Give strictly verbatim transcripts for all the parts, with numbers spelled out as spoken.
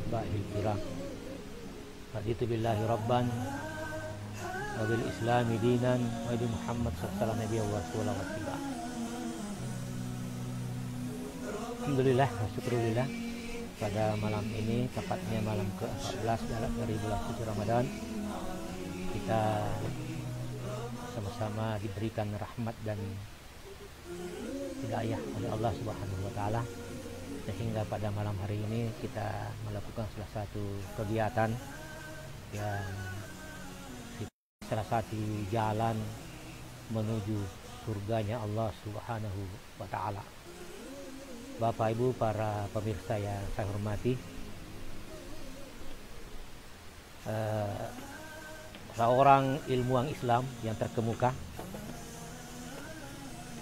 Ahibahil kiram. Raditu billahi rabban, wa bil islami dinan, wa bi Muhammad sallallahu alaihi wasallam nabiyyan wa rasulan wa tiba. Alhamdulillah, wa syukurillah. Pada malam ini, tepatnya malam ke empat belas dalam, dari bulan suci Ramadan, kita sama-sama diberikan rahmat dan hidayah oleh Allah Subhanahu wa Ta'ala, sehingga pada malam hari ini kita melakukan salah satu kegiatan yang salah satu jalan menuju surganya Allah Subhanahu wa Ta'ala. Bapak Ibu, para pemirsa yang saya hormati, eh, seorang ilmuwan Islam yang terkemuka,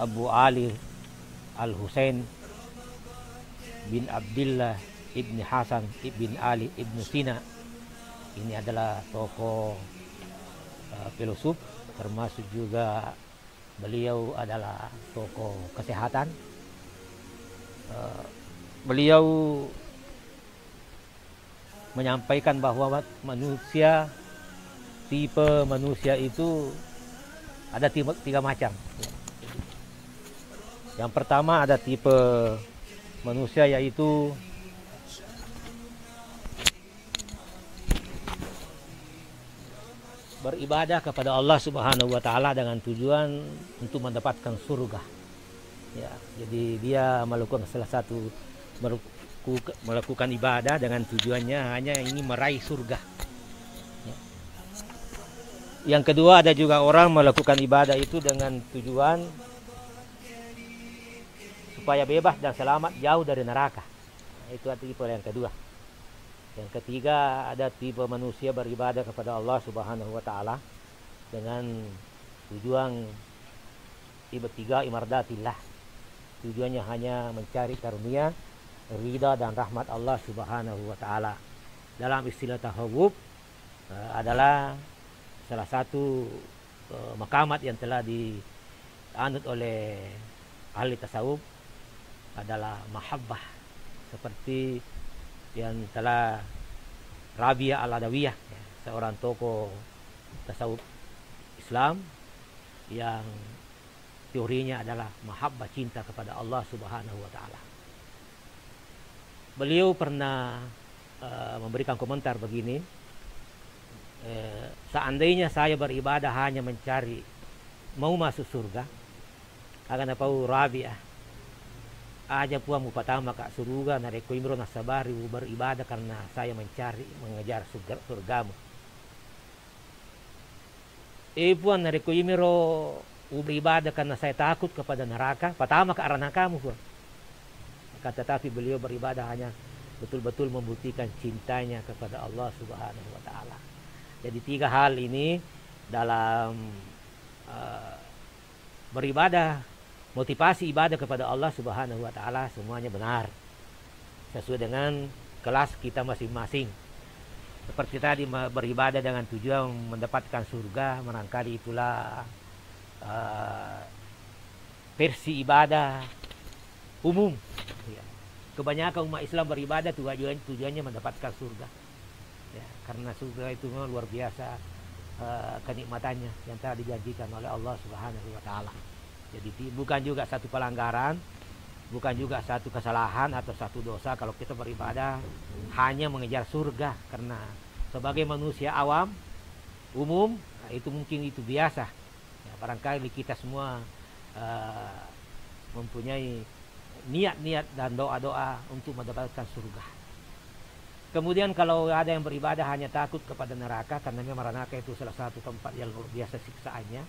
Abu Ali Al-Husain bin Abdullah ibni Hasan ibn Ali ibnu Sina. Ini adalah tokoh, eh, filsuf, termasuk juga beliau adalah tokoh kesehatan. Eh, beliau menyampaikan bahwa manusia, tipe manusia itu ada tiga, tiga macam. Yang pertama, ada tipe manusia, yaitu beribadah kepada Allah Subhanahu wa Ta'ala dengan tujuan untuk mendapatkan surga. Ya, jadi dia melakukan salah satu, melakuka-, melakukan ibadah dengan tujuannya hanya ingin meraih surga. Ya. Yang kedua, ada juga orang melakukan ibadah itu dengan tujuan supaya bebas dan selamat jauh dari neraka. Nah, itu tipe yang kedua. Yang ketiga, ada tipe manusia beribadah kepada Allah Subhanahu wa Ta'ala dengan tujuan ibtiga imardatillah. Tujuannya hanya mencari karunia, ridha dan rahmat Allah Subhanahu wa Ta'ala. Dalam istilah tasawuf, eh, adalah salah satu, eh, makamat yang telah dianut oleh ahli tasawuf adalah mahabbah, seperti yang telah Rabi'ah Al-Adawiyah, ya, seorang tokoh tasawuf Islam yang teorinya adalah mahabbah, cinta kepada Allah Subhanahu wa Ta'ala. Beliau pernah, eh, memberikan komentar begini, eh, "Seandainya saya beribadah hanya mencari mau masuk surga, aga napau Rabi'ah, aja Puang mupatama ka suruga, narekko imiro nasabari beribadah karena saya mencari, mengejar surga, surgamu." Eh, Puang, narekko imiro uberibadah karena saya takut kepada neraka, patama ka ranakamu, Puang. Akan tetapi beliau beribadah hanya betul-betul membuktikan cintanya kepada Allah Subhanahu wa Ta'ala. Jadi tiga hal ini dalam, eh, beribadah, motivasi ibadah kepada Allah Subhanahu wa Ta'ala, semuanya benar sesuai dengan kelas kita masing-masing. Seperti tadi, me-, beribadah dengan tujuan mendapatkan surga, barangkali itulah, eh, versi ibadah umum. Ya. Kebanyakan umat Islam beribadah tujuan, tujuannya mendapatkan surga. Ya, karena surga itu memang luar biasa, eh, kenikmatannya yang telah dijanjikan oleh Allah Subhanahu wa Ta'ala. Jadi, ti-, bukan juga satu pelanggaran, bukan juga satu kesalahan atau satu dosa kalau kita beribadah hanya mengejar surga, karena sebagai manusia awam, umum, itu mungkin itu biasa. Ya, barangkali kita semua, eh, mempunyai niat-niat dan doa-doa untuk mendapatkan surga. Kemudian, kalau ada yang beribadah hanya takut kepada neraka, karena memang neraka itu salah satu tempat yang luar biasa siksaannya,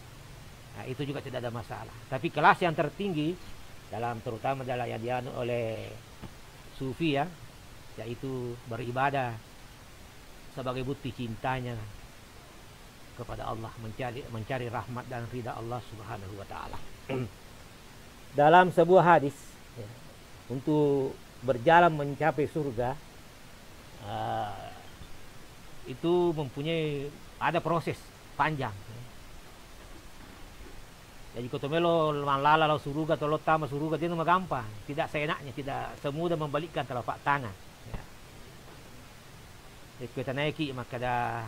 nah, itu juga tidak ada masalah. Tapi kelas yang tertinggi dalam, terutama dalam yang dianut oleh sufi, ya, yaitu beribadah sebagai bukti cintanya kepada Allah, mencari, mencari rahmat dan ridha Allah Subhanahu wa Ta'ala. Dalam sebuah hadis, ya, untuk berjalan mencapai surga, eh, itu mempunyai, ada proses panjang. Jadi, ko to melo mallala lao suruga, to lo tama suruga, de' namagampang. Tidak seenaknya, tidak semudah membalikkan telapak tangan. Ya. Rekko tanaiki makkeda,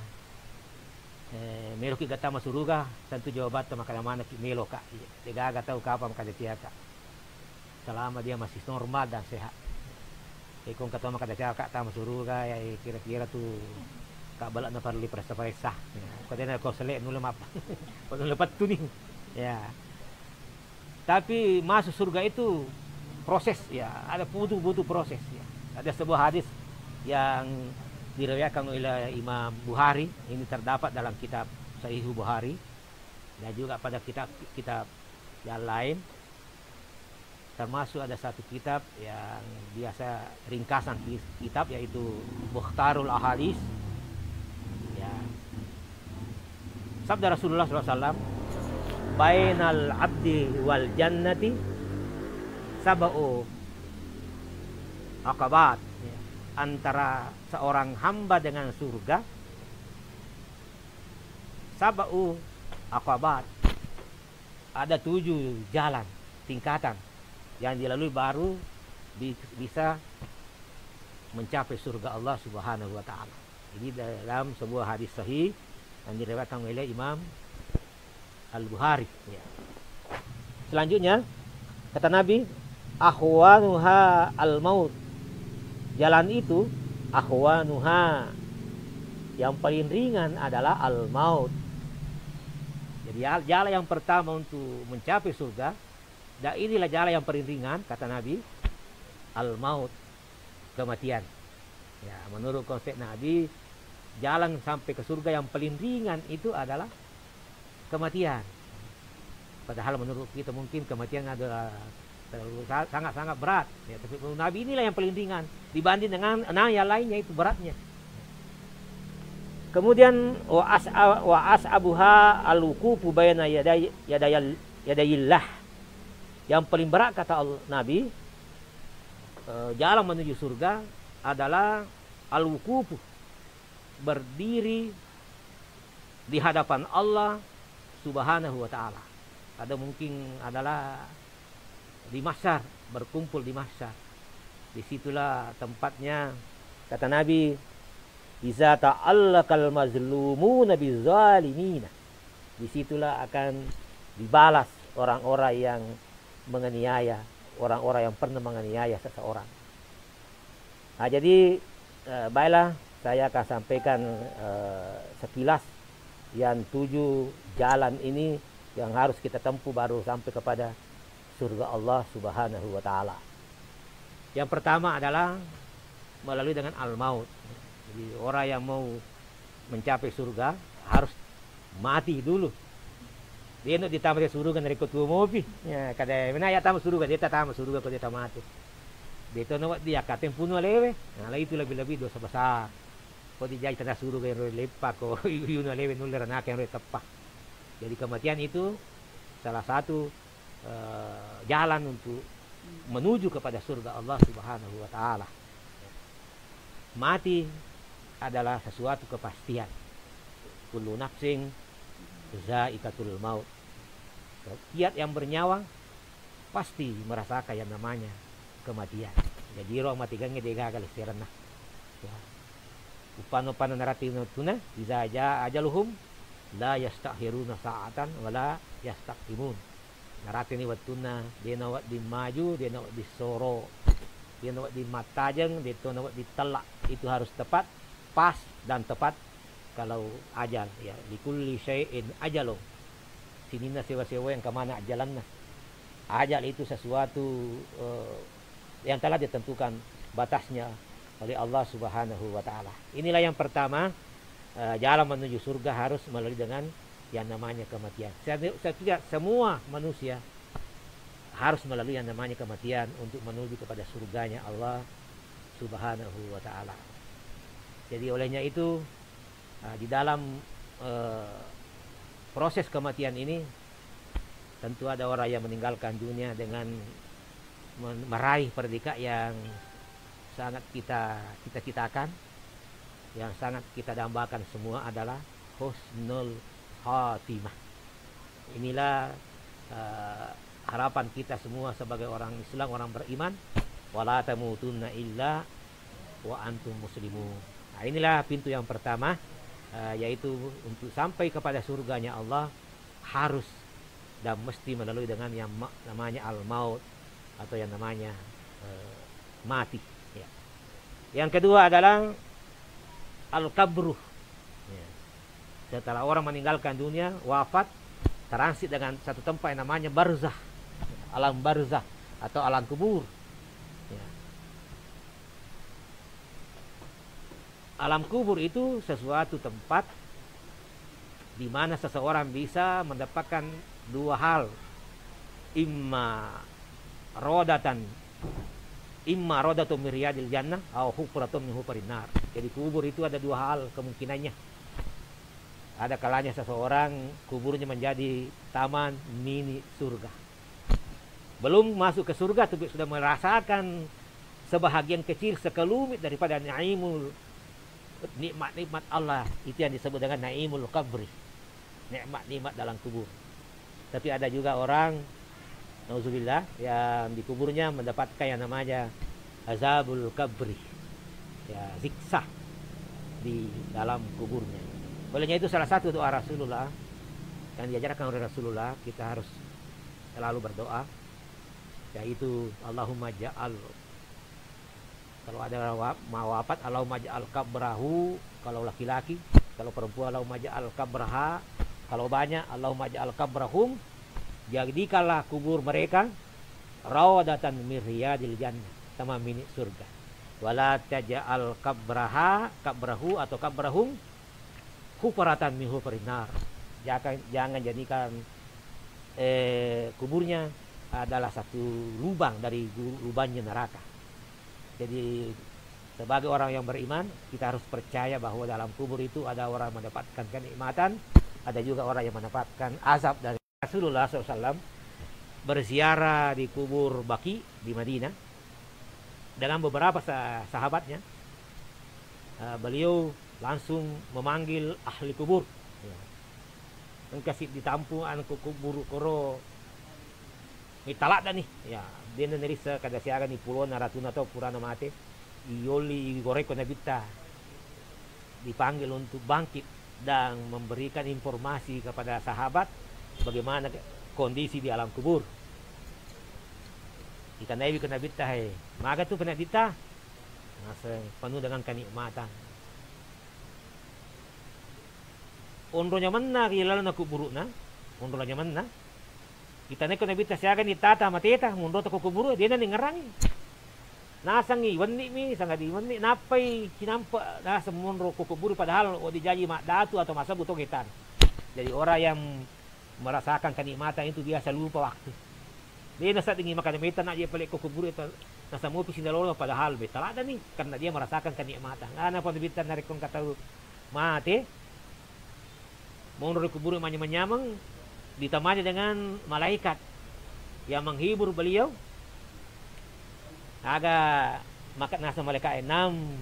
eh, meloki gattama suruga, tentu jawabatta makkeda manekki meloka. Degaga tau kapang makkeda tiaka. Selama dia masih normal dan sehat. Iko engka tau makkeda tiaka tama suruga, ya, kira-kira tu kabbalakna parellu diparessa-paressa. Ya, ko dena ko sele nulle mappa. Ko nulle pettu ni. Ya. Tapi masuk surga itu proses, ya, ada butuh, butuh proses, ya. Ada sebuah hadis yang diriwayatkan oleh Imam Bukhari, ini terdapat dalam kitab Sahih Bukhari dan juga pada kitab-kitab yang lain, termasuk ada satu kitab yang biasa ringkasan ki-, kitab, yaitu Mukhtarul Ahadits. Ya. Sabda Rasulullah sallallahu alaihi wasallam, "Bainal abdi wal jannati sab'u aqabat." Ya. Antara seorang hamba dengan surga, sab'u aqabat. Ada tujuh jalan, tingkatan yang dilalui baru bi-, bisa mencapai surga Allah Subhanahu wa Ta'ala. Jadi, dalam sebuah hadis sahih yang diriwayatkan oleh Imam Al-Bukhari. Ya. Selanjutnya, kata Nabi, "Ahwanuha al-maut." Jalan itu, ahwanuha, yang paling ringan adalah al-maut. Jadi, al-, jalan yang pertama untuk mencapai surga, dan inilah jalan yang paling ringan, kata Nabi, al-maut, kematian. Ya, menurut konsep Nabi, jalan sampai ke surga yang paling ringan itu adalah kematian. Padahal menurut kita mungkin kematian adalah terlalu sa-, sangat-sangat berat. Ya, tapi menurut Nabi inilah yang paling ringan dibanding dengan enam yang lainnya itu beratnya. Kemudian, "Wa as'a-, wa as'abuha al-wuqufu baina yaday-, yadayal-, yadayillah." Yang paling berat, kata Al-, Nabi, eh, jalan menuju surga adalah al-wuqufu, berdiri di hadapan Allah Subhanahu wa Ta'ala. Ada mungkin adalah di mahsyar, berkumpul di mahsyar. Disitulah tempatnya, kata Nabi, "Iza ta'allakal mazlumuna bizalimina." Disitulah akan dibalas orang-orang yang menganiaya, orang-orang yang pernah menganiaya seseorang. Nah, jadi, eh, baiklah, saya akan sampaikan, eh, sekilas yang tujuh jalan ini yang harus kita tempuh baru sampai kepada surga Allah Subhanahu wa Ta'ala. Yang pertama adalah melalui dengan al-maut. Jadi, orang yang mau mencapai surga harus mati dulu. De'no ditama suruga narekko tuo mopi. Ya, kada mena ya tama suruga, de' tatama suruga ko de' tamate. De' to nawedding akkateng punu alewe. Nah, la itu lebih-lebih dosa besar. Ko dijai tana suruga yang leppa ko yunu alewe nulle ranaka yang teppa. Jadi kematian itu salah satu, eh, jalan untuk menuju kepada surga Allah Subhanahu wa Ta'ala. Mati adalah sesuatu kepastian. Kullu nafsin zaikatul maut. Setiap yang bernyawa pasti merasakan yang namanya kematian. Jadi, ro mati gange de' gaga lesserenna. Ya. Upano-upano narati tuna, "Iza jaa ajaluhum la yastakhiruna sa'atan wa la yastaqdimun." Naratini wettunna, de' nawedding maju, de' nawedding soro, de' nawedding mattajeng, de' to nawedding tella. Itu harus tepat, pas dan tepat kalau ajal, ya, likulli syai'in ajalun. Sininna sewa-sewa yang kemana ajalanna. Ajal itu sesuatu, eh, yang telah ditentukan batasnya oleh Allah Subhanahu wa Ta'ala. Inilah yang pertama, eh, jalan menuju surga harus melalui dengan yang namanya kematian. Setiap, setiap semua manusia harus melalui yang namanya kematian untuk menuju kepada surganya Allah Subhanahu wa Ta'ala. Jadi, olehnya itu, eh, di dalam, eh, proses kematian ini, tentu ada orang yang meninggalkan dunia dengan men-, meraih predikat yang sangat kita cita-citakan, yang sangat kita dambakan semua adalah husnul khatimah. Inilah, eh, harapan kita semua sebagai orang Islam, orang beriman, "Wala tamutunna illa wa antum muslimun." Nah, inilah pintu yang pertama, eh, yaitu untuk sampai kepada surganya Allah harus dan mesti melalui dengan yang ma-, namanya al-maut atau yang namanya, eh, mati. Ya. Yang kedua adalah al-qabru. Ya. Setelah orang meninggalkan dunia, wafat, transit dengan satu tempat yang namanya barzah, alam barzah atau alam kubur. Ya. Alam kubur itu sesuatu tempat di mana seseorang bisa mendapatkan dua hal, imma rodatan, imma rodatun min riyadil jannah, au hufratun min hufarin nar. Jadi kubur itu ada dua hal kemungkinannya. Ada kalanya seseorang kuburnya menjadi taman mini surga. Belum masuk ke surga, tapi sudah merasakan sebahagian kecil, sekelumit daripada naimul, nikmat-nikmat Allah. Itu yang disebut dengan naimul qabri, nikmat-nikmat dalam kubur. Tapi ada juga orang, nauzubillah, yang di kuburnya mendapatkan yang namanya azabul qabri, ya, siksa di dalam kuburnya. Olehnya itu salah satu doa Rasulullah yang diajarkan oleh Rasulullah, kita harus selalu berdoa, yaitu Allahumma ja'al, kalau ada wa-, mau wafat, Allahumma ja'al qabrahu, kalau laki-laki, kalau perempuan, Allahumma ja'al qabraha, kalau banyak, Allahumma ja'al qabrahum, jadikanlah kubur mereka raudatan min riyadil jannah, taman mini surga. Wala taj'al qabraha, qabrahu atau qabrahum hufratan min hufarin nar. Jangan, jangan jadikan, eh, kuburnya adalah satu lubang dari gu-, lubangnya neraka. Jadi, sebagai orang yang beriman, kita harus percaya bahwa dalam kubur itu ada orang mendapatkan kenikmatan, ada juga orang yang mendapatkan azab dari Rasulullah sallallahu alaihi wasallam berziarah di kubur Baqi di Madinah dengan beberapa sa-, sahabatnya. Eh, beliau langsung memanggil ahli kubur. Ya. Engka siddi tampung anu ku-, kuburu koro, mitala'da ni. Ya, dena nerissa kada siaga ni pulona ratuna tau purana mate. Iyolli igorekko nabitta. Dipanggil untuk bangkit dan memberikan informasi kepada sahabat bagaimana ke-, kondisi di alam kubur. Itanaiwi ke nabitta, "He, maga tu pe nabitta?" Naseng penuh dengan kenikmatan. Onro nyamenna ri lalenna kuburu'na, onro nyamenna. Itanekko nabitta siaga ni tata mateta, monro to ko kuburu, dena ningerangi. Nasengngi wenni mi, sangadi wenni, nappai cinampe, naseng monro ko kuburu, padahal wedding jaji maddatu atau massebbu to getana. Jadi orang yang merasakan kenikmatan itu biasa lupa waktu. De naseddingngi makkeda meta na je pale ko kuburu ta-, nasamopi sinalolo padahal meta ladani karena dia merasakan kenikmatan. Ana pa nabitta narekko engka tau mate monro ri kuburu manyameng-nyameng ditemani dengan malaikat yang menghibur beliau. Aga maka naseng malaika'e, "Nam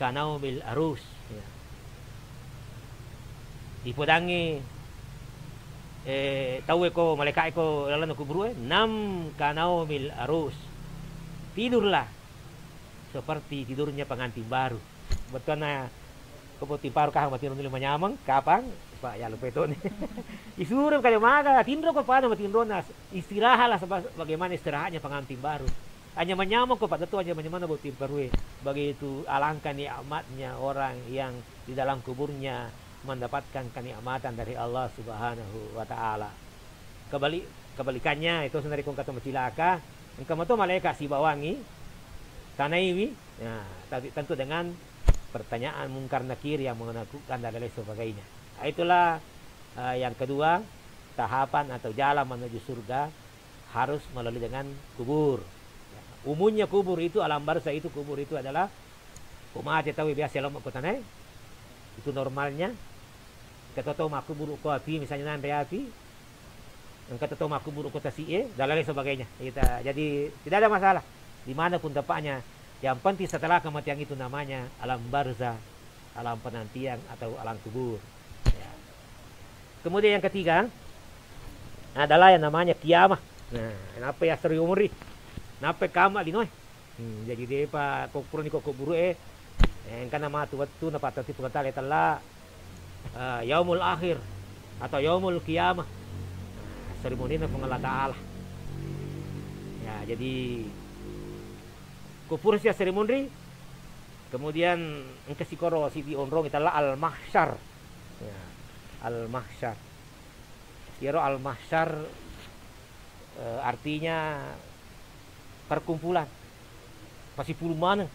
kanaumil arus." Ya. Ipodangngi, eh, tauwe ko malaika'e ko lalenna kuburu'e, "Nam kanaumil arus." Tidurlah seperti tidurnya pengantin baru. Bettuanna ko botting baru kahang matinro nilai manyameng, kapang, Pak, ya lupa itu nih. Isuro kali maga, tinro ko pada matinrona, istirahatlah seba-, bagaimana istirahatnya pengantin baru. Hanya manyameng ko pada tu hanya manyameng botting barue. Begitu alangkah nikmatnya orang yang di dalam kuburnya mendapatkan kenikmatan dari Allah Subhanahu wa Ta'ala. Kebalik-, kebalikannya, itu sendiri kong kata macilaka, engka mato malaikat sibawangi, tanaiwi, nah, tapi tentu dengan pertanyaan Mungkar Nakir yang menakutkan dan lain sebagainya. Nah, itulah, eh, yang kedua, tahapan atau jalan menuju surga harus melalui dengan kubur. Ya, umumnya kubur itu, alam barzah itu, kubur itu adalah ko mate tau biasa lompo ko tanae, itu normalnya. Engka to tau makkuburu ko api, misalnya nanre api, engka to tau makkuburu ko tasi'e, dan lain sebagainya. Kita, jadi tidak ada masalah dimanapun tempatnya. Yang penting setelah kematian itu namanya alam barzah, alam penantian atau alam kubur. Ya. Kemudian yang ketiga adalah yang namanya kiamah. Nah, kenapa ya seri umuri? Kenapa kama linoe? Hmm, jadi depa ko purani ko kuburu e, Engkana matu wettu napattenti Puang Allah Taala tella, eh, yaumul akhir atau yaumul qiyamah. Nah, serimunrina Puang Allah Taala. Ya, jadi ko pura sia serimunri, kemudian engka sikoro sidi onrong itella al-mahsyar. Ya, al-mahsyar. Iyaro al-mahsyar, eh, artinya perkumpulan. Pasipulung maneng.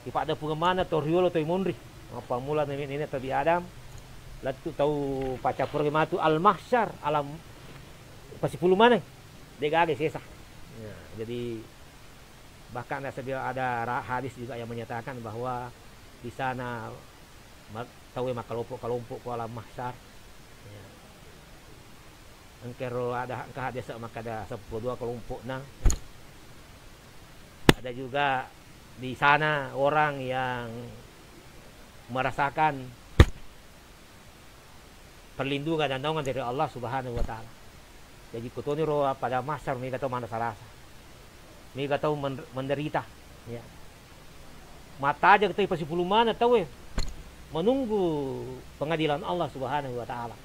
Ipaddepungeng maneng tau riolo tau imonri. Mappammula nene-, nene Nabi Adam, lettu tau paccappureng matu al-mahsyar, alam pasipulung maneng. De gaga sesa. Ya, jadi bahkan ada sebuah, ada ra-, hadis juga yang menyatakan bahwa di sana ma-, tauwe makkelompok-kelompok ko alam mahsyar. Ya. Engkero ada engka hadis makkada seppulo dua kelompokna. Ada juga di sana orang yang merasakan perlindungan dan naungan dari Allah Subhanahu wa Ta'ala. Jadi, kutoniro pada mahsyar mega tau manrasa-rasa, mega tau men-, menderita. Ya. Mattajeng tau pasipulung maneng tauwe menunggu pengadilan Allah Subhanahu wa Ta'ala.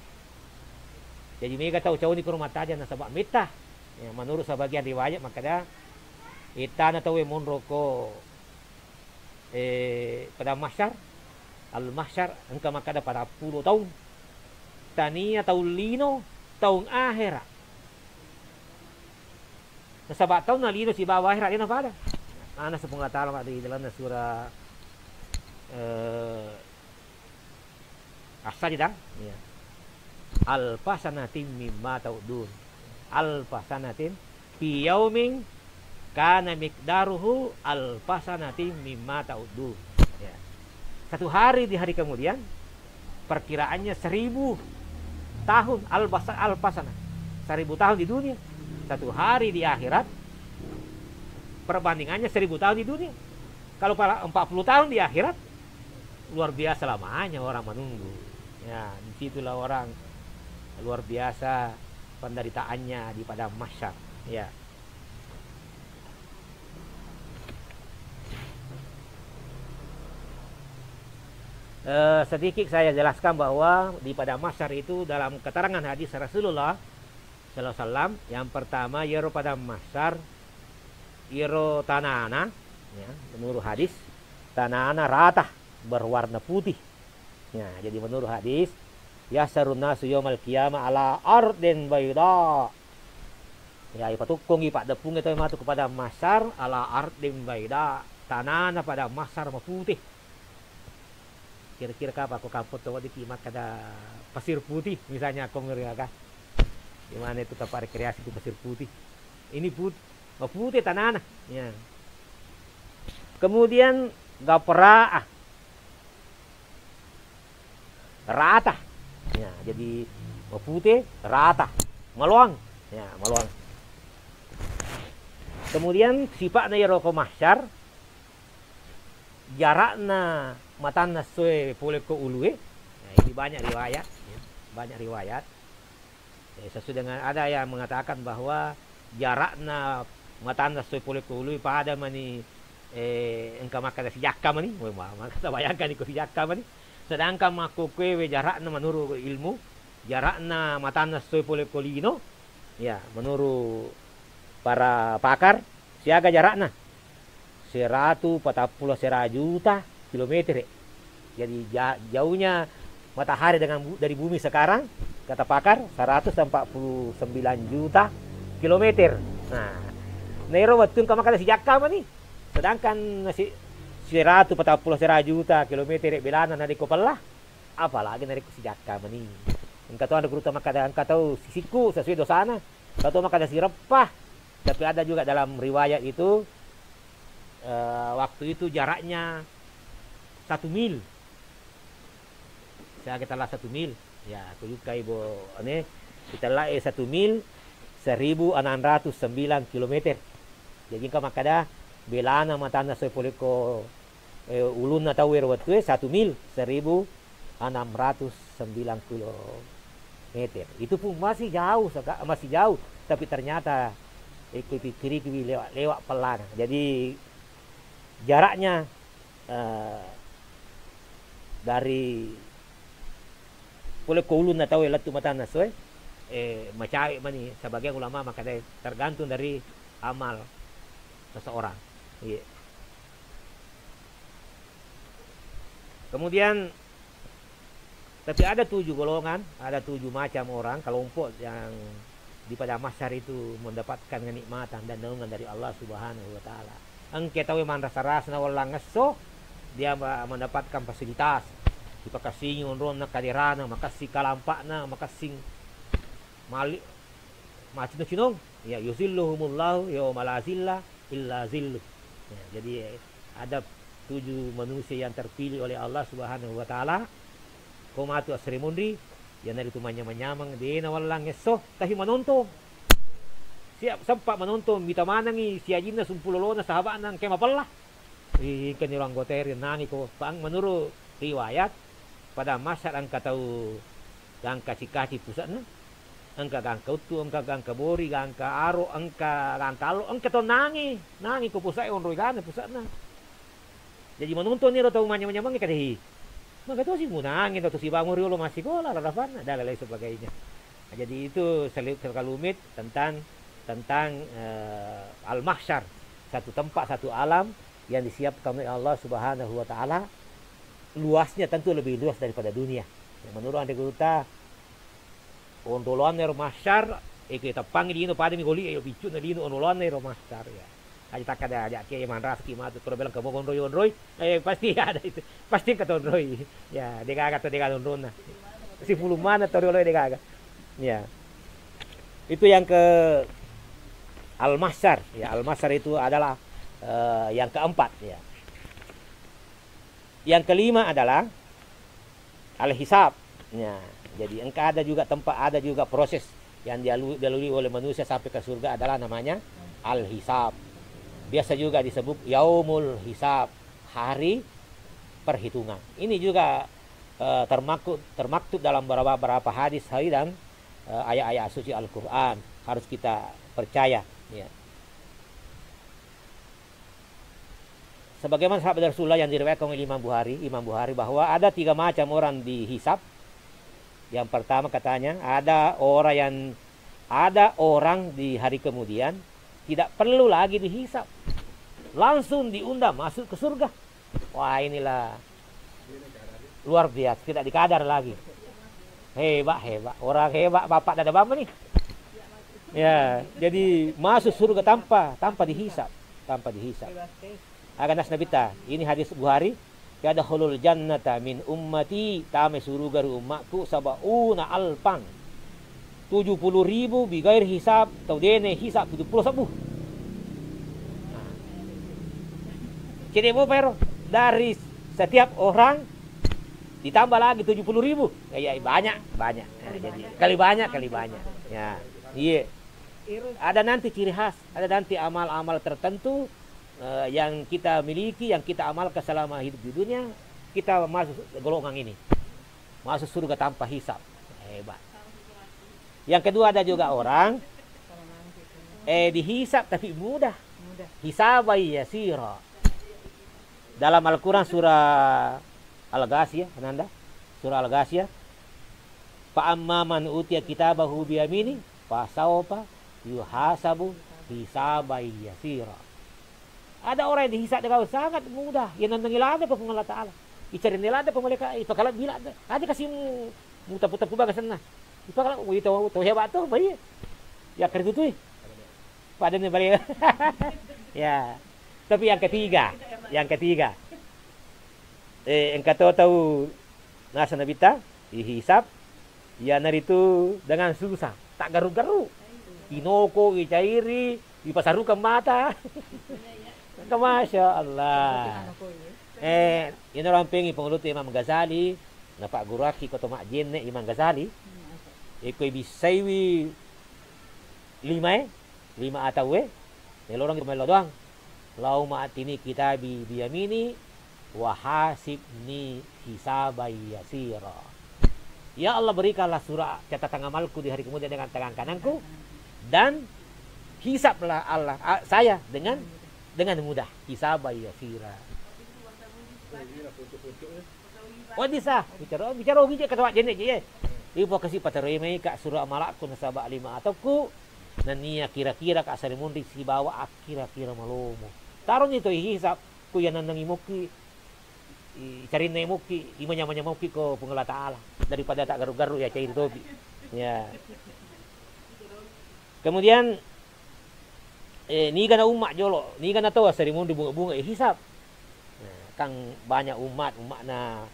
Jadi, mega tau cauni kuro mattajeng nasaba metta. Ya, menurut sebagian riwayat makkada, ettana tauwe monro ko eh, padang mahsyar, al-mahsyar, engka makkada patappulo taung. Tania taung lino, taung ahera. Nasaba taunna lino sibawa ahera dena pada. Ana Puang Allah Taala ri dalamna surah, eh, As-Sajdah, ya. Alfa sanatin mimma ta'uddun. Alfa sanatin fi yaumin kana miqdaruhu alfa sanatin mimma ta'uddun. Ya. Satu hari di hari kemudian, perkiraannya seribu tahun, alfa sa-, alfa sana. Seribu tahun di dunia. Satu hari di akhirat, perbandingannya seribu tahun di dunia. Kalau pada empat puluh tahun di akhirat, luar biasa lamanya orang menunggu. Ya, disitulah orang luar biasa penderitaannya di padang mahsyar. Ya. Eh, sedikit saya jelaskan bahwa di padang mahsyar itu dalam keterangan hadis Rasulullah sallallahu alaihi wasallam, yang pertama, iyaro padang mahsyar, iyaro tanana, ya, menurut hadis, tanana rata berwarna putih. Ya, jadi menurut hadis, "Yahsyarun nasu yaumal qiyamah ala ardin baida." Ya, ipatukkungngi paddeppungnge tau matu kepada mahsyar ala ardin baida, tanana pada mahsyar maputih. Kira-kira kapang ko kampong to weddikki makkada pasir putih, misalnya ko meriaga. Di mana itu tempat rekreasi itu pasir putih. Ini put-, maputih tanana. Ya. Kemudian gapraa. Rata. Ya, jadi maputih, rata. Maloang. Ya, maloang. Kemudian sipa'na iyaro ko mahsyar, jarakna matanna essoe pole ko ulue. Nah, ini banyak riwayat, ya. Banyak riwayat. Eh, sesuai dengan ada yang mengatakan bahwa jarakna matanna essoe pole ko ulue pada mani, eh, engka makkada sijakka mani. Weh, ma-, ma-, bayangkan iko sijakka mani. Sedangkan makkokkoewe jarakna menurut ilmu, jarakna matanna essoe pole ko lino, ya, menurut para pakar, siaga jarakna? Seratu patappulo sera juta kilometer. Jadi, ja-, jauhnya matahari dengan bu-, dari bumi sekarang, kata pakar, seratus empat puluh sembilan juta kilometer. Nah, naero wettu engka makkada sijakka mani. Sedangkan si-, seratu patappulo sera juta kilometer belana narekko pella, apalagi narekko sijakka mani. Engka to ada gurutta makkada, engka tau sisikku sesuai dosana, engka to makkada sireppa. Tapi ada juga dalam riwayat itu, eh, waktu itu jaraknya satu mil. Siaga tella satu mil. Ya, kujukkai bo, ane, itella'e satu mil, seribu enam ratus sembilan kilometer. Jadi engka makkada, belana matanna essoe pole ko, eh, ulunna tau ero wettue satu mil, seribu enam ratus sembilan kilometer. Itu pun masih jauh seka-, masih jauh, tapi ternyata, eh, kupikkirikiwi lewat, lewat pellana. Jadi jaraknya, eh, Dari pole ko ulunna tau e lettu matanna so e, eh, macawe mani, sebagian ulama makkeda tergantung dari amal seseorang. Iya. Kemudian, tapi ada tujuh golongan, ada tujuh macam orang, kelompok yang di padang mahsyar itu mendapatkan kenikmatan dan naungan dari Allah Subhanahu wa Ta'ala. Engka tau manrasa-rasa na wallang esso, dia ma-, mendapatkan fasilitas, dipakessingi onronna, kaderana, makessing kalampa'na, makessing mali-, macino-cinong. Ya, yuzilluhumullahu yauma la zilla illa zillu. Ya, jadi, eh, ada tujuh manusia yang terpilih oleh Allah Subhanahu wa Ta'ala. Ko matu assere monri, iyanaritu manyameng-nyameng, de nawallang esso, tapi manontong. Siap, sempat manontong, mita manengi siajinna, sumpulolona, sahaba'na, engka mapella. Ih, engkani ro anggota e riennangi ko, pa-, menurut riwayat, padang mahsyar engka tau gangka cikaci pusa'na, engka gangka uttu, engka gangka bori, gangka aro, engka gangka allo, engka to nangi, nangi ko pusa'e, onroi gana pusa'na. Jadi, manontong niro tau manyameng-nyamengngi kadehi. Maka tosi munangi, tau tosi bangun riolo massikola, lalafanna, dan lain sebagainya. Nah, jadi itu seli-, sekalumit tentang, tentang, eh, al-mahsyar, satu tempat, satu alam yang disiapkan oleh Allah Subhanahu wa Ta'ala. Luasnya tentu lebih luas daripada dunia. Ya, menurut anre guruta, onroloanna ero mahsyar, eke teppangngi lino, padami goli, ayo, piccuna lino, onroloanna ero mahsyar, ya. Aja takkada aja ke manrasaki matu, koro bilang kamu onroi-onroi, eh, pasti ada itu. Pasti engka tonroi. Ya, degaga to degaga onronna. Sipulung mana to riolo degaga. Ya. Itu yang ke al-mahsyar. Ya, al-mahsyar itu adalah, eh, yang keempat, ya. Yang kelima adalah al-hisab. Ya, jadi engka ada juga tempat, ada juga proses yang dialu-, dilalui oleh manusia sampai ke surga adalah namanya al-hisab. Biasa juga disebut yaumul hisab, hari perhitungan. Ini juga, eh, termaku-, termaktub dalam beberapa, beberapa hadis hari dan, eh, ayat-ayat suci Al-Quran harus kita percaya. Ya. Sebagaimana sahabat Rasulullah yang diriwayatkan oleh Imam Bukhari, Imam Bukhari, bahwa ada tiga macam orang dihisab. Yang pertama katanya, ada orang yang, ada orang di hari kemudian tidak perlu lagi dihisab. Langsung diundang masuk ke surga. Wah, inilah luar biasa, tidak dikadar lagi. Hebat, hebat. Orang hebat, Bapak Dada Bamba nih. Ya, jadi masuk surga tanpa, tanpa dihisab, tanpa dihisab. Aga nas Nabitta, ini hadis Bukhari, "Yadkhulul jannata min ummati," tama suruga ri ummakku, "sab'una alfan," tujuh puluh ribu, "bighairi hisab," tau dena hisab, tujuh puluh sebbu. Nah. Cedde mopa ero, dari setiap orang ditambah lagi tujuh puluh ribu. Ya, ya, banyak, banyak. Nah, jadi kali banyak, kali banyak. Ya, iya. Ada nanti ciri khas, ada nanti amal-amal tertentu, eh, yang kita miliki, yang kita amalkan selama hidup di dunia, kita masuk golongan ini. Masuk surga tanpa hisab. Hebat. Yang kedua, ada juga orang, eh, dihisab tapi mudah. Hisaban yasira. Dalam Al-Quran surah Al-Ghasiyah, Ananda, surah Al-Ghasiyah, "Fa amma man utiya kitabahu biyamini, fa saufa yuhasabu hisaban yasira." Ada orang yang dihisab dengan sangat mudah, yang nenneng ladde pa Puang Allah Ta'ala. Icari ladde pa malaikat, ipakala bila ada, ada kasih mu, mu tapu-tapu baga senna. Ipakala, wih, tau, tau hebat tuh, baik. Ya, kerja tuh. Pada nih balik. Ya. Tapi yang ketiga, yang ketiga. Eh, engka to tau nasa Nabitta, dihisab, iyanaritu dengan susah, tak garu-garu. Inoko, icairi, ipasarukang mata. Engka, Masya Allah. Eh, ino rampengi pengulutu Imam Ghazali, napagguruaki ko to majjenne Imam Ghazali. Iko ibissaiwi limae, lima atauwe, nelorong itu mello doang. "Allahumma atini kitabi biyamini, wa hasibni hisaban yasira." Ya Allah, berikanlah surat catatan amalku di hari kemudian dengan tangan kananku, dan hisablah Allah, a-, saya dengan, dengan mudah, hisaban yasira. Oh, bisa. Bicara, bicara ogi je kata wajjenne je, ye. Ipo kasi pataroi mai ka suro amalakku nasaba lima atokku. Nennia kira-kira ka sarimunri sibawa akkira-kira malomo. Taroni to ihisab, ku yanennengi mukki, i-, carinna mukki, imanya-manya mukki ko Puang Allah Ta'ala. Daripada tak garu-garu ya cair topi. Ya. Kemudian, eh, niga na umma jolo, niga na to sarimunri bunga-bunga, eh, hisab. Nah, kan banyak umat, umatna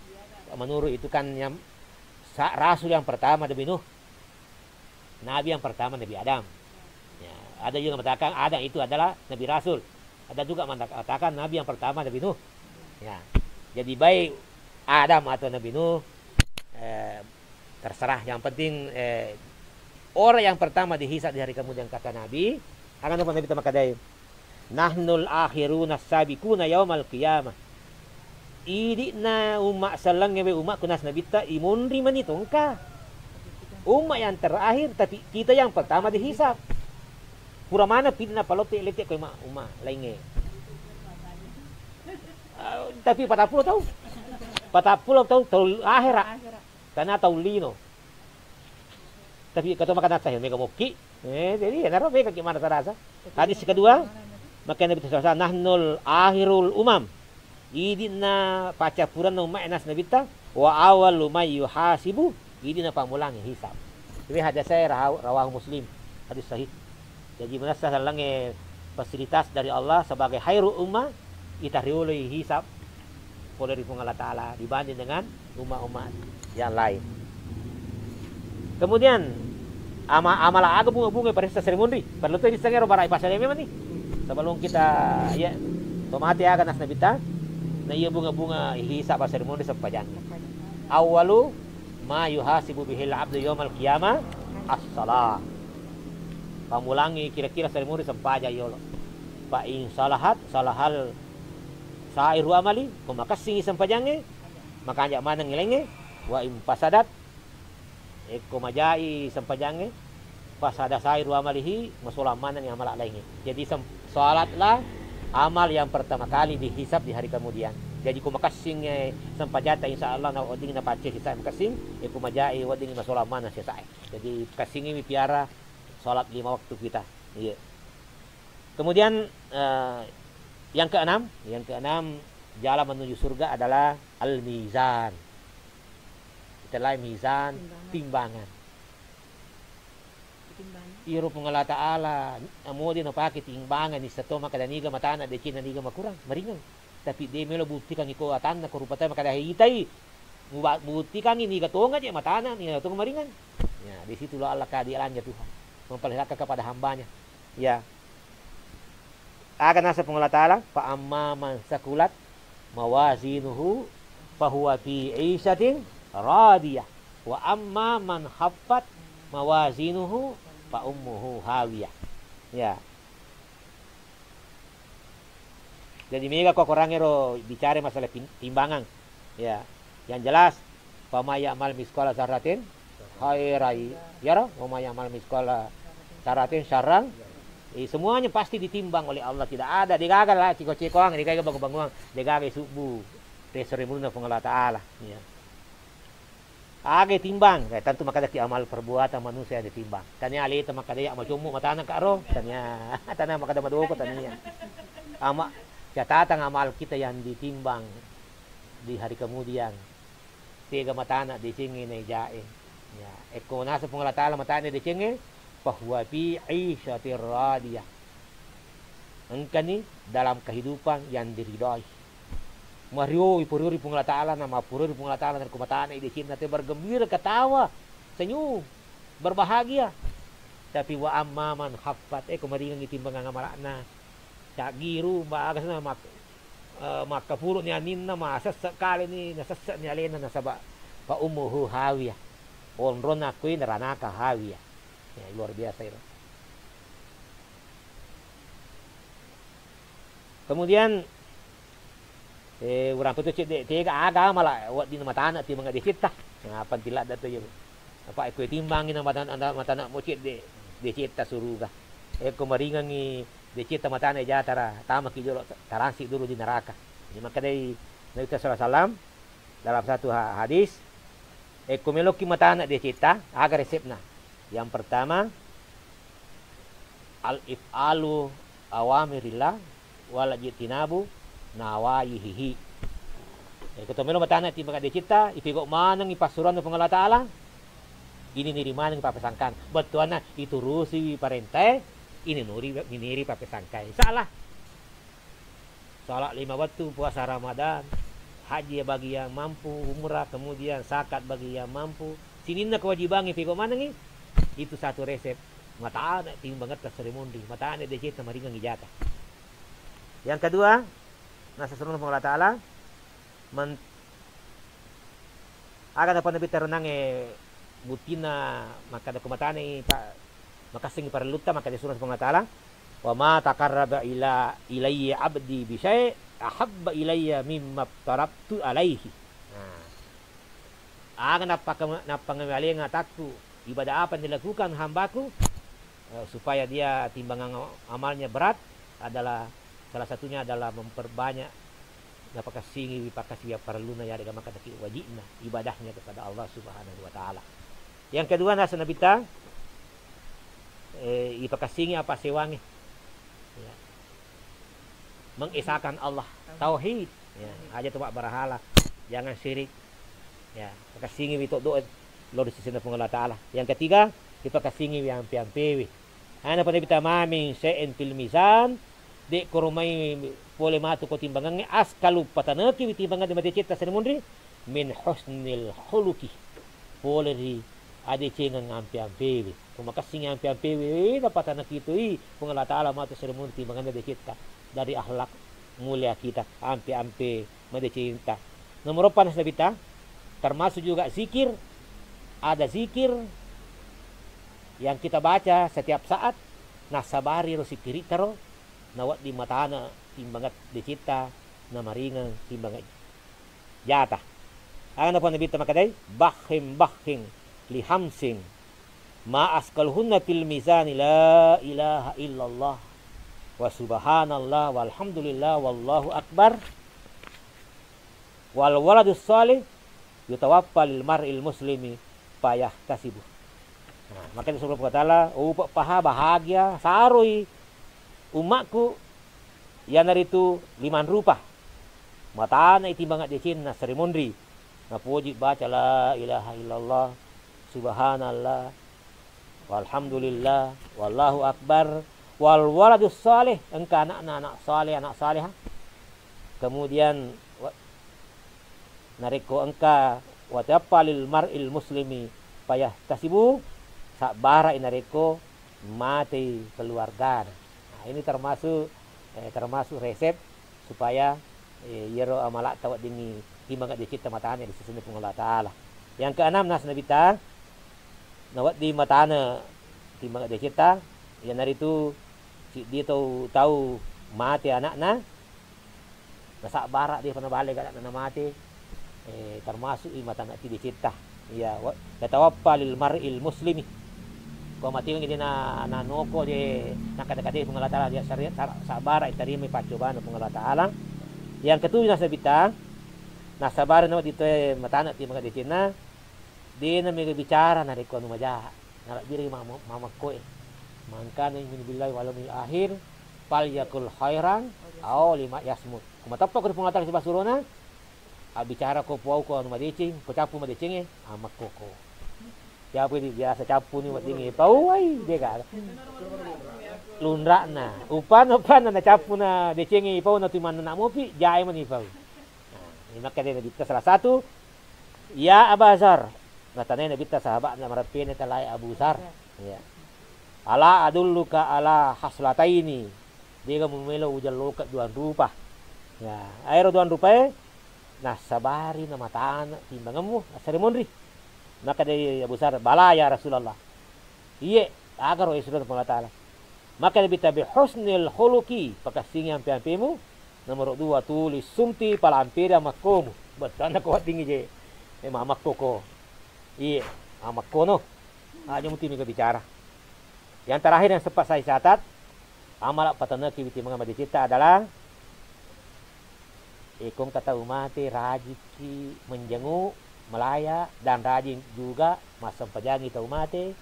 menurut itu kan yang sa-, rasul yang pertama Nabi Nuh, nabi yang pertama Nabi Adam. Ya, ada juga mengatakan Adam itu adalah Nabi Rasul. Ada juga mengatakan nabi yang pertama Nabi Nuh. Ya, jadi baik Adam atau Nabi Nuh, eh, terserah. Yang penting, eh, orang yang pertama dihisab di hari kemudian, kata Nabi. Akan apa Nabi makadai? "Nahnul akhiruna sabiquna yaumal qiyamah." Idi'na umma sellengnge we umma kunas Nabitta imunri mani tongka. Umma yang terakhir, tapi kita yang pertama dihisab. Pura mana pinna palotte lette ko umma, umma laingnge. Eh, tapi patappulo tau. Patappulo tau, tau akhirat. Karena tau lino. Tapi kato makanasa ya mega mokki. Eh, jadi ya naro mega gimana terasa. Hadis kedua, makanya Nabi sallallahu alaihi wasallam, "Nahnul akhirul umam." Idi'na paccappurenna umma enas Nabitta, "Wa awwalu may yuhasibu." Idi'na pammulang hisab. Ini hadis saya rahu-, rawahu Muslim. Hadis sahih. Jadi, manessa sellengnge fasilitas dari Allah sebagai khairu ummah, itarioloi hisab pole ri Puang Allah Ta'ala dibanding dengan umat-umat yang lain. Kemudian, ama-, amala aga bunga-bunga paressa sarimunri? Perlu tu disengero barai pasal memang ni. Sebelum kita, ya, tomate aga nas Nabitta, na iya bunga-bunga hisab sarimunri sempajangnge. Awwalu ma yuhasibu bihil abdu yaumal qiyamah as-salah. Pammulangi kira-kira sarimunri sempajang yolo. Fa in salahat, salahal sairu amali, ko makessingi sempajangnge, makanja maneng laingnge, wa in fasadat, ekko majai sempajangnge, fasada sairu amalihi, masolang manengngi amala laingnge. Jadi sem-, salatlah amal yang pertama kali dihisab di hari kemudian. Jadi ko makessingnge sempajatta, insya Allah na wedding napacce sisa makessing, ekko majai wedding masolang maneng sisa. Jadi, kassingiwi piara salat lima waktu kita. Iya. Kemudian, eh, yang keenam, yang keenam, jalan menuju surga adalah al-mizan. Kita lain mizan, timbangan. Timbangan. Iyaro Puang Allah Ta'ala, amode napake timbangan, issa to makkeda niga matana, decenna niga makurang, maringeng. Tapi de melo buktikangngi ko atanna, ko rupa tau makkeda itai, muba-, buktikangngi niga tonga je matana, niga tonga maringeng. Ya, di situlah Allah keadilannya Tuhan. Memperlihatkan kepada hambanya. Ya. Aga naseng Puang Allah Ta'ala, "Fa amma man sakulat mawazinuhu fahuwa fi isyatin radiyah. Wa amma man khaffat mawazinuhu fa ummuhu hawiyah." Ya. Jadi mega ko korangngero bicara masalah pin-, timbangan. Ya, yang jelas, "Fama ya'mal misqala dzarratin khairai yara, wa ma ya'mal misqala dzarratin syarran." Eh, semuanya pasti ditimbang oleh Allah. Tidak ada, degaga lah ciko-cikoang, degaga bangu-banguang, degaga subbu. Tesori muluna Puang Allah Ta'ala. Ya. Aga timbang, eh, tentu makkadaki amal perbuatan manusia ditimbang. Tania aleta makkada ya macommo matana ka ro, tania, tania makkada madoko, tania. Ama, catatan amal kita yang ditimbang di hari kemudian. Tega matana decengnge naijae. Ya, ekko naseng Puang Allah Ta'ala matana decengnge, fahuwa fi isyatir radiyah. Engkani dalam kehidupan yang diridhoi. Marioi, puriori Puang Allah Ta'ala, na mapuriori Puang Allah Ta'ala, na ko matana i decenna te bergembira, ketawa, senyum, berbahagia. Tapi wa amma man khaffat, eh, ko maringengngi timbangan amala'na, caggiru, bagasna mak-, eh, makkapuruni aninna, masesse kaleni, nasesse'ni alena, nasaba fa ummuhu hawiyah. Onronna kui neranaka hawiyah. Ya, luar biasa itu. Kemudian, eh, urang petu cedde tega aga mala wedding matana timbangan decetta. Nah, penting ladda to iya. Apa ekko timbangi na matana, matana mo cedde decetta suruga. Ekko maringengngi decetta matana jatara, tamaki jolo, taransi dulu di neraka. Jadi makkedai Nabi sallallahu alaihi wasallam dalam satu ha-, hadis, eh, ko meloki matana decetta, aga resepna? Yang pertama, al-if'alu awamirillah wal ijtinabu nawahihi. Eh, ko to melo matana timbanga decetta, ipego maneng ipassuroanna Puang Allah Ta'ala, ini niri maneng papesangkan. Bettuanna iturusi parentae, ini nuri, ini niri papesangkai. Salah. Salat lima waktu, puasa Ramadan, haji bagi yang mampu, umrah, kemudian zakat bagi yang mampu. Sininna kewajibangnge pego manengngi, itu satu resep. Matana timbangetta seri munri, matana decetta maringang ijata. Yang kedua, nasa suruna Puang Allah Ta'ala, men-, Aga napau Nabitta renangnge buttinna makkeda ko matanai pa-, makassingi parellutta, makkeda suruna Puang Allah Ta'ala, "Wa ma taqarraba ila, ilayya abdi bi syai' ahabba ilayya mimma aftaradtu alaihi." Nah, aga nappaka-, nappangawalenga atakku, ibadah apa yang dilakukan hambaku, eh, supaya dia timbangan amalnya berat adalah salah satunya adalah memperbanyak napakassingiwi pakkasiwiang parelluna, yarega makkedaki wajibna ibadahnya kepada Allah Subhanahu wa Ta'ala. Yang kedua, nasa Nabitta, eh, ipakassingi apa sewangi. Ya. Mengesahkan Allah, tauhid. Ya, aja tu mabbarahala, jangan syirik. Ya, pakassingiwi toddo lao ri sesena Puang Allah Ta'ala. Yang ketiga, ipakassingiwi ampe-ampewe. Ana pada bita ma min syai'in fil mizan, de koromai pole matu ko timbangangnge, askalu patanaki wi timbangan de madecetta seri munri, min husnil khuluqi, pole ri adecengeng ampe-ampewe. Ko makassingi ampe-ampewe, eh, napatanaki toi Puang Allah Ta'ala matu seri munri timbanganna decetta dari akhlak mulia kita, ampe-ampe madecengta. Nomor eppa nasa Nabitta, termasuk juga zikir, ada zikir yang kita baca setiap saat, nasabari ro sikiritta ro, nawedding matana timbangan decetta, namaringeng timbangan jata. Aga napau Nabitta makkedai, "Bakhim, bakhim, li hamsin, ma askaluhunna fil mizani, la ilaha illallah, wa subhanallah, walhamdulillah, wallahu akbar, wal waladus salih, yutawaffa lil mar'il muslimi, fayahtasibu." Nah, makanya sebelum kata Allah, upa paha bahagia, saroi umma'ku, iyanaritu limang rupa. Matana itimbang addecenna seri monri. Napoji baca la ilaha illallah, subhanallah, walhamdulillah, wallahu akbar, wal waladus saleh, engka anakna anak saleh, anak saleha. Kemudian wa-, narekko engka watappa lil mar'il muslimi fayahtasibu, sabbara'i narekko matei keluargana. Nah, ini termasuk, eh, termasuk resep supaya, eh, iyaro amalatta weddingngi timbang addecenna matana ri sesena Puang Allah Ta'ala. Yang keenam, nasa Nabitta, nawedding matana timbang addecenna, iyanaritu siddi tau, tau mate anakna, nasabbara, depa nabale anakna namate, eh, termasuk i matana ti decetta. Iya, wa-, yatawaffa lil mar'il muslimi. Ko matiwi de na, na noko de, nakkada-kadai Puang Allah Ta'ala, dia sari-, sar-, sabbara, itarimai paccobana Puang Allah Ta'ala. Yang ketujuh, nasa Nabitta, nasabari nawedding toe matana timbang addecenna, dena mega bicara narekko anu maja. Nalabbiri mama-, mamakkoe. Mangkana yu'minu billahi wal yaumil akhir, falyakul khairan aw liyasmut. Ko mateppa ko ri Puang Allah Ta'ala sibawa surona, abbicara ko puau ko anu madeceng, ko cappu madecengnge, amakkoko. Cappu di biasa cappu ni weddingnge pau, ai, de gaga. Lunra'na, upanna, upanna na cappu na decengnge pau na tu manna mopi, jae mani pau. Nah, ini makkeda Nabitta salah satu, "Ya Aba Dzar," natanai Nabitta sahaba'na marappena talae Abu Dzar. Ya. "Ala adulluka ala khaslataini?" Dega mumelo ujalloka duang rupa. Ya, aero duang rupae nasabari na matana timbangemmu, assare monri. Makkeda Abu Dzar, "Bala ya Rasulullah." Iye, agaro Yesus Puang Allah Ta'ala. Makkeda Nabitta, "Bi husnil khuluqi," pakassingi ampe-ampemu. Nomoro dua, "Tuli sumti," pala ampeda makkomu. Bettuanna ko weddingngi je, eh, mamakkoko. Iye, mamakkono. Aja muti mega bicara. Yang terakhir yang sempat saya catat, amala patanaki witi manga madecetta adalah Iko engka tau mate, rajikki menjenguk, melayat, dan rajin juga massempajangi tau mate,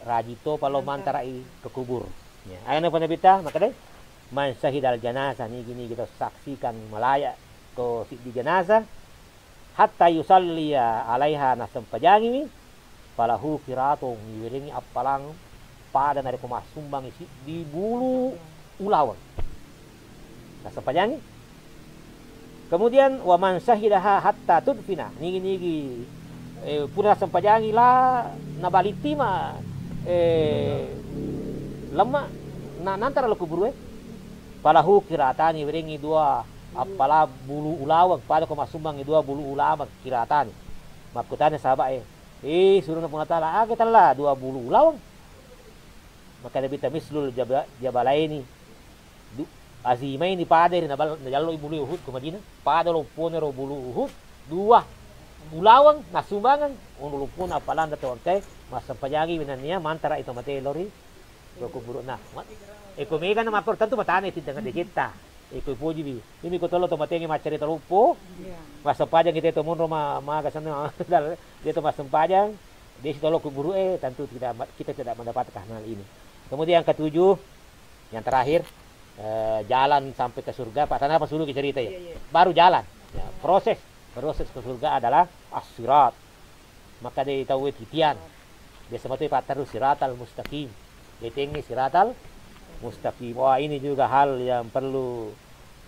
rajin topa lao mantara'i ke kubur. Ya, ayana Nabitta makkeda, "Man syahidal janazah," nigi-nigi tau saksikan melayat ko siddi jenazah, "hatta yusalliya alaiha," nassempajangiwi, "falahu qiratun," iwerengngi appalang pada narekko massumbangngi siddi bulu ulaweng. Nassempajangngi. Kemudian, "Wa man syahidaha hatta tudfina," nigi-nigi, eh, pura nassempajangngi la nabalittima, eh, lemma, na-, nantara lo kuburue, "falahu qiratani," iwerengngi dua appala bulu ulaweng, pada ko massumbangngi dua bulu ulaweng, qiratani. Makkutana sahabat e, "Eh, surona Puang Allah Taala, aga tella dua bulu ulaweng?" Makkeda Nabitta, "Mislul jaba-, jabalaini." Du-, azimaini, pada ri nabal-, najalloi bulu Uhud ko Madinah. Pada loppona ro bulu Uhud, dua ulaweng nassumbangeng, ono loppona appalang tau engkae, massempajangiwi nennia mantara'i to mate lao ri Lo kuburu'na. Ma-, eko mega na makkoro tentu matane tiddanga decetta. Eko ipojiwi. Imi ko tollo to matengnge maccarita loppo. Iya. Massempajang kita to monro ma-, maga senna dal-, dia to massempajang. Dia si tollo kuburu'e, tentu tidak ma-, kita tidak mendapatkan hal ini. Kemudian yang ketujuh, yang terakhir, eh, jalan sampai ke surga. Pak, tanah apa suruh cerita ya? Iya, iya. Baru jalan. Ya, proses, proses ke surga adalah as-sirat. Makkeda tauwe titian. Biasa matoi patterru siratal mustaqim. Letengngi siratal mustaqim. Wah, ini juga hal yang perlu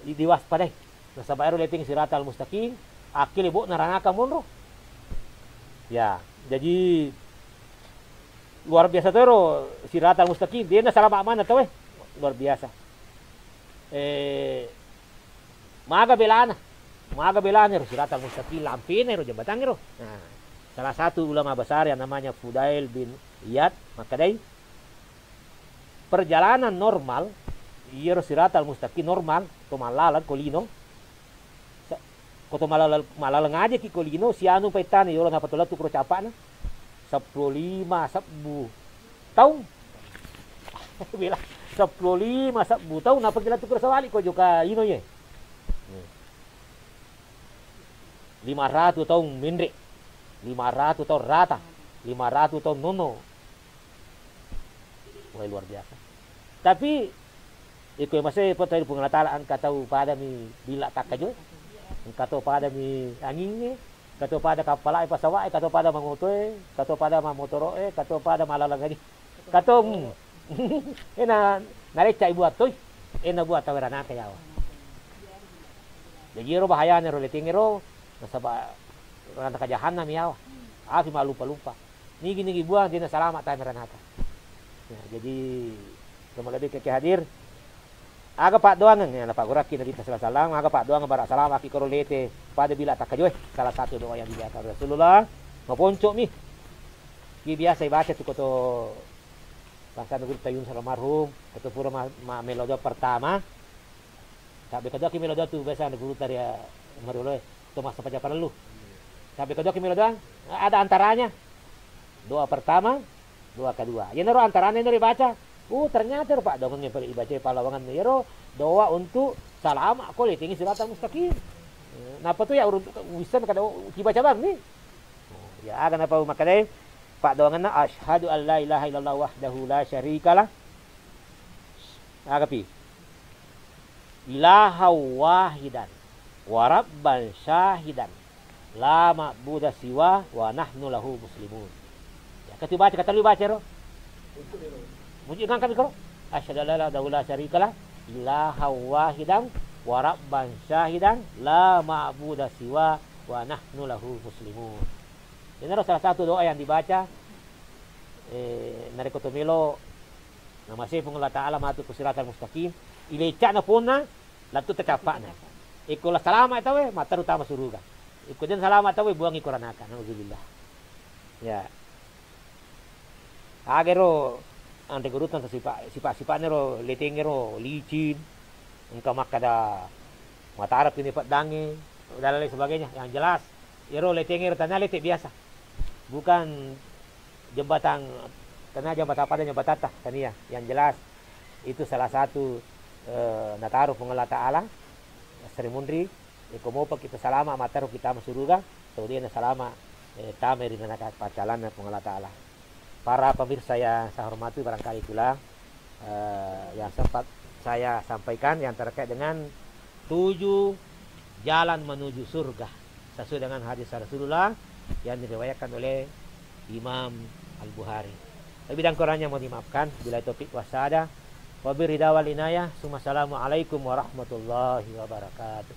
di-, diwaspadai. Nasaba ero letengngi siratal mustaqim, akkele bo naranaka monro. Ya, jadi luar biasa toro siratal mustaqim. Dia salama mana tauwe? Luar biasa. Eh, Maga belana, maga belana ro siratal mustaqim, lampena ro jembatang ro. Nah, salah satu ulama besar yang namanya Fudail bin Iyad makkedai, perjalanan normal, iyaro siratal mustaqim normal, to mallaleng ko lino, sa-, ko to mallaleng, mallaleng aja ki ko lino, sianu paittana, yolo nappa to lettu kuro capana, seppulo lima sebbu taung. Bela, seppulo lima sebbu taung, nappa ki lettu kuro sawali ko joka ino ye. Lima ratu taung menre, lima ratu taung rata, lima ratu taung nono. Wah, luar biasa. Tapi iko masih potoi Puang Allah Taala, engka tau pada mi bila takkajo, engka tau pada mi angingnge, engka tau pada kappala e, pesawat e, engka tau pada mangoto e, engka tau pada mamotoro e, engka tau pada malaleng aja. Engka tau, mm. Ena narecca ibuat toi, ena buat tau ranaka yawa. Jadi ero bahayana ro leteng ero, nasaba ranaka jahannam yawa. Afi mallupa-lupa. Nigi-nigi buang, dena salama tau meranaka. Ya, jadi, terima lebih ke hadir. Aga paddoangeng, ya, napaggurakki Nabitta sallallahu alaihi wasallam, aga paddoangeng bara salama ki koro lete pada bila takkajoe. Salah satu doa yang diajarkan Rasulullah, maponco mi. Ki biasa ibaca tu koto bangsana guru Tayun almarhum, koto pura ma-, ma-, melo doa pertama, Sabbe kedua ki melo doa tu biasa anu guru tadi ya, mariolo e, to massempajang parellu. Sabbe kedua ki melo doa, ada antaranya. Doa pertama, doa kedua. Yenaro antaranya yenaro dibaca. Oh, ternyata ro paddoangeng yang paling dibaca pallawangan yero doa untuk salama ko letengi siratal mustaqim. Napa tu ya urut bisa kada, oh, kibaca bang ni. Oh, ya aga napa makadai paddoangenna, asyhadu an la ilaha illallah wahdahu la syarikalah. Agapi. Ilahan wahidan wa rabban syahidan la ma'buda siwa wa nahnu lahu muslimun. Ya, katu baca, katellu baca ro. Muji ngangkat mikro. Asyhadu an la ilaha illallah la syarikalah, ilahan wahidan wa rabban syahidan la ma'buda siwa wa nahnu lahu muslimun. Ini adalah salah satu doa yang dibaca, eh, narekko to melo Namasei Puang Allah Ta'ala matu ko siratal mustaqim, ilecca'na ponna, lettu tacappa'na. Iko la salama tauwe, matteru tama suruga. Iko den salama tauwe, buangi ko ranaka. Nauzubillah. Ya. Agero anre gurutta sipa-, sipa-sipa'na ro leteng ero licin, engka makkada matara pini peddangnge, dan lain sebagainya. Yang jelas, ero leteng ero tania lete biasa. Bukan jembatan, tania jembatan pada jembatan tah, tania. Yang jelas, itu salah satu, eh, nataro Puang Allah Ta'ala, Sri Munri, Iko mopa kita salama, mataro kita masuruga, tau dena salama, eh, tama ri neraka paccalanna Puang Allah Ta'ala. Para pemirsa yang saya hormati, barangkali itulah, eh, yang sempat saya sampaikan yang terkait dengan tujuh jalan menuju surga sesuai dengan hadis Rasulullah yang diriwayatkan oleh Imam Al-Bukhari. Lebih dan kurangnya mohon dimaafkan. Bila topik wasada, wabil rida wal inayah. Assalamualaikum warahmatullahi wabarakatuh.